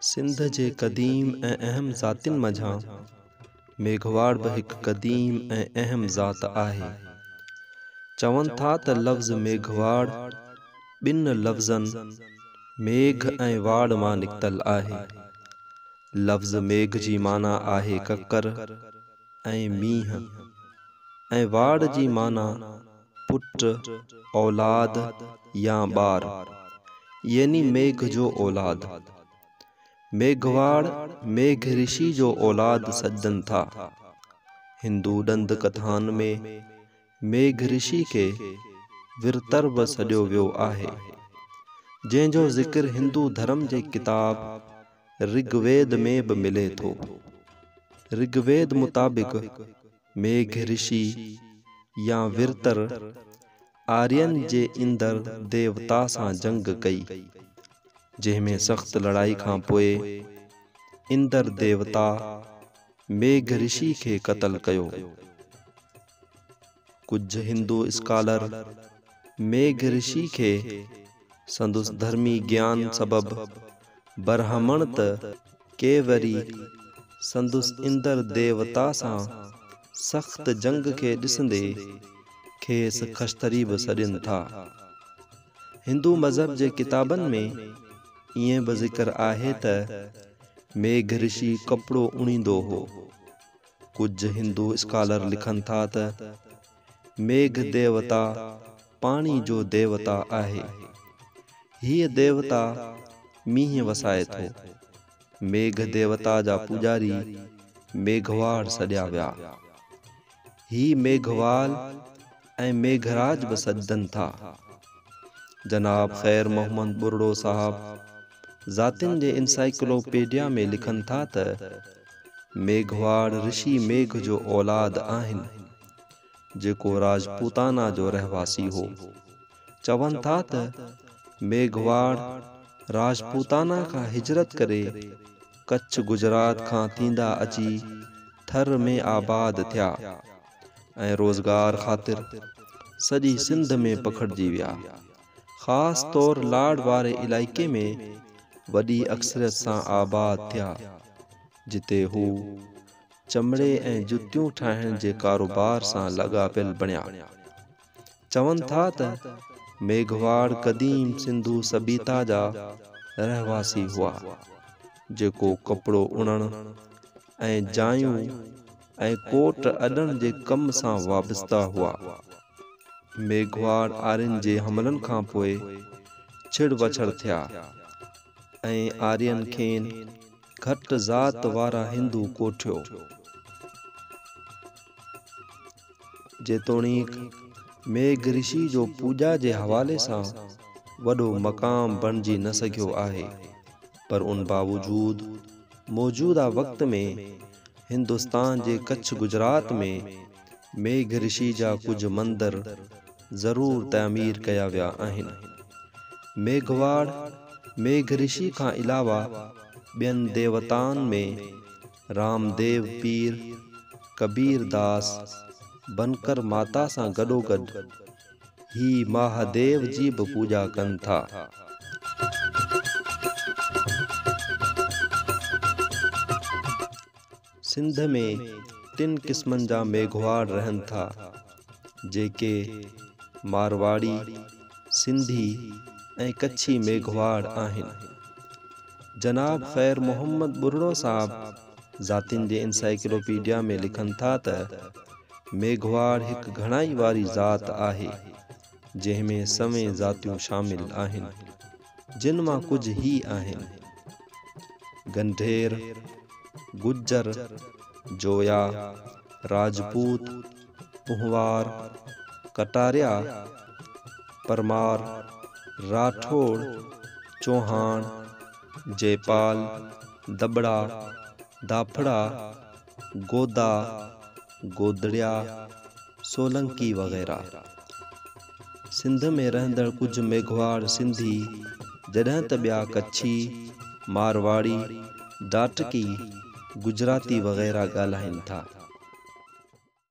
سنڌ جي قديم ۽ اهم ذاتين منجهان ميگهواڙ به هڪ قديم ۽ اهم ذات آهي. چون ٿا ته لفظ ميگهواڙ ٻن لفظن ميگهه ۽ واڙ مان نڪتل آهي. لفظ ميگهه جي معنيٰ آهي ڪڪر ۽ مينهن ۽ واڙ جي معنيٰ پٽ، اولاد يا ٻار، يعني ميگهه جو اولاد. ميگهواڙ ميگهه رشي جو اولاد سڏجن ٿا. هندو ڏند ڪٿائن ۾ ميگهه رشي کي ورتر به سڏيو ويو آهي، جنهن جو ذڪر هندو ڌرم جي ڪتاب رگ ويد ۾ به ملي ٿو. رگ ويد مطابق ميگهه رشي يا ورتر آرين جي اندر ديوتا سان جنگ ڪئي، جنهن ۾ سخت لڙائي کان پوء اندر ديوتا ميگهه رشي کي قتل ڪيو. ڪجهه هندو اسڪالر ميگهه رشي کي سندس ڌرمي گيان سبب برهمڻ ته ڪي وري سندس اندر ديوتا سان سخت جنگ کي ڏسندي کيس کشتري به سڏين ٿا. هندو مذهب جي ڪتابن ۾ ائين به ذڪر آهي ته ميگهه رشي ڪپڙو اڻيندو هو. ڪجهه هندو اسڪالر لکن ٿا ته ميگهه ديوتا پاڻي جو ديوتا آهي. هيء ديوتا مينهن وسائي ٿو. ميگهه ديوتا جا پوڄاري ميگهواڙ سڏيا ويا. هي ميگهوال ۽ ميگهراج به سڏجن ٿا. جناب خير محمد ٻرڙو صاحب ذاتين جي انسائيڪلوپيڊيا ۾ لکن ٿا ته ميگهواڙ رشي ميگهه جو اولاد آهن، جيڪو راجپوتانا جو رهواسي هو. چون ٿا ته ميگهواڙ راجپوتانا کان هجرت ڪري ڪڇ گجرات کان ٿيندا اچي ٿر ۾ آباد ٿيا ۽ روزگار خاطر سڄي سنڌ ۾ پکڙجي ويا. خاص طور لاڙ واري علائقي ۾ وڏي اڪثريت سان آباد ٿيا، جتي هو چمڙي ۽ جتيون ٺاهڻ جي ڪاروبار سان لاڳاپيل بڻيا. چون ٿا ته ميگهواڙ قديم سنڌو سڀيتا جا رهواسي هئا، جيڪو ڪپڙو اڻڻ ۽ جايون ۽ ڪوٽ اڏڻ جي ڪم سان وابسته هئا. ميگهواڙ آرين جي حملن کان پوء ڇڙ وڇڙ ٿيا ۽ آرين کين گهٽ ذات وارا هندو ڪوٺيو. جيتوڻيڪ ميگهه رشي جو پوڄا جي حوالي سان وڏو مقام بڻجي نه سگهيو آهي، پر ان باوجود موجوده وقت ۾ هندستان جي ڪڇ گجرات ۾ ميگهه رشي جا ڪجهه مندر ضرور تعمير ڪيا ويا آهن. ميگهواڙ ميگهه رشي کان علاوه ٻين ديوتائن ۾ رامديو پير، ڪبير داس، بنڪر ماتا سان گڏوگڏ هي مهاديو جي به پوڄا ڪن ٿا. سنڌ ۾ ٽن قسمن جا ميگهواڙ رهن ٿا، جيڪي مارواڙي، سنڌي ۽ ڪڇي ميگهواڙ آهن. جناب خير محمد ٻرڙو صاحب ذاتين جي انسائيڪلوپيڊيا ۾ لکن ٿا ته، ميگهواڙ هڪ گهڻائي واري ذات آهي، جنهن ۾ سوين ذاتيون شامل آهن، جن مان ڪجهه هي آهن، گنڍير، گجر، جويا، راجپوت، پنهوار، ڪٽاريا، پرمار، راٺوڙ، چوهاڻ، جئپال، دٻڙا، داڦڙا، گودا، گودڙيا، سولنڪي وغيره. سنڌ ۾ رهندڙ ڪجهه ميگهواڙ سنڌي جڏهن ته ٻيا ڪڇي، مارواڙي، ڊاٽڪي، گجراتي وغيره ڳالهائين ٿا.